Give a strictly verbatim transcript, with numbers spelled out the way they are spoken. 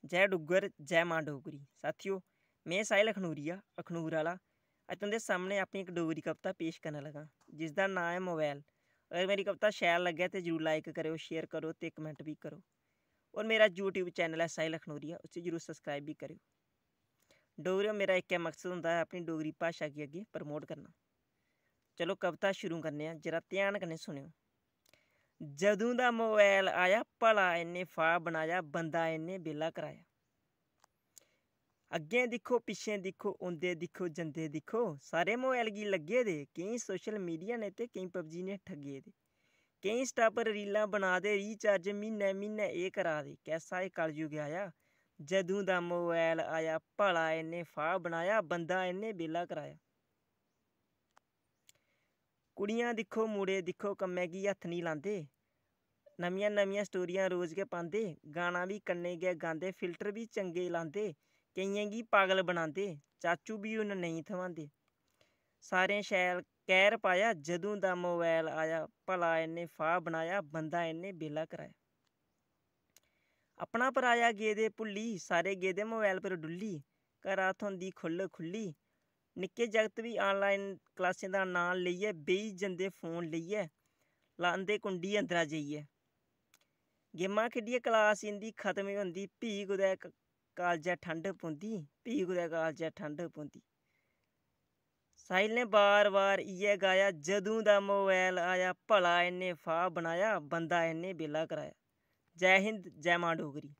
जय डुग्गर, जय मां डोगरी। साथियो, में साहिल अखनूरिया, अखनूर आह्ला। अज्ज तुं'दे सामनै अपनी इक डोगरी कविता पेश करन लगा, जिसदा नांऽ ऐ मोबाइल। अगर मेरी कविता शैल लग्गै ते जरूर like करेओ, share करो ते comment बी करो। होर मेरा YouTube channel ऐ साहिल अखनूरिया, उसी जरूर subscribe बी करेओ। डोगरेओ, मेरा इक्कै मकसद होंदा ऐ अपनी डोगरी भाशा गी अग्गें promote करना। चलो, कविता शुरू करने आं, जरा ध्यान कन्नै सुनेओ। जदूं दा मोबाइल आया, भला इन्ने फाह् बनाया, बंदा इन्ने बेह्ला कराया। अग्गें दिक्खो, पिच्छें दिक्खो, औंदे दिक्खो, जंदे दिक्खो, सारे मोबाइल गी लग्गे दे। केईं social media ने ते केईं PUBG ने ठग्गे दे। केईं Insta पर रीलां बना दे, recharge म्हीनै म्हीनै एह् करा दे। कैसा एह् कलयुग आया, जदूं दा मोबाइल आया, भला इन्ने फाह् बनाया, बंदा इन्ने बेह्ला कराया। कुड़ियां दिक्खो, मुड़े दिक्खो, कम्मै गी हत्थ निं लांदे। नमियां नमियां स्टोरियां रोज गै पांदे, गाना बी कन्नै गै गांदे, filter बी चंगे लांदे, केइयें गी पागल बनांदे, चाचू बी हून नेईं थम्हांदे। सारें शैल कैह्र पाया, जदूं दा मोबाइल आया, भला इन्ने फाह् बनाया, बंदा इन्ने बेह्ला कराया। अपना पराया गेदे भुल्ली, सारे गेदे मोबाइल पर डुल्ली, घरा थ्होंदी खु'ल्ल खु'ल्ली। निक्के जागत बी online क्लासें दा नांऽ लेइयै बेही जंदे फोन लेइयै, लांदे कुंडी अंदरा जाइयै। गेमां खेढियै class इं'दी खत्म होंदी, फ्ही कुतै क-, कालजै ठंड पौंदी, फ्ही कुतै कालजै ठंड पौंदी। साहिल ने बार-बार इ'यै गाया, "जदूं दा मोबाइल आया, भला इन्ने फाह् बनाया, बंदा इन्ने बेह्ला कराया।" जै हिंद, जै मां डोगरी।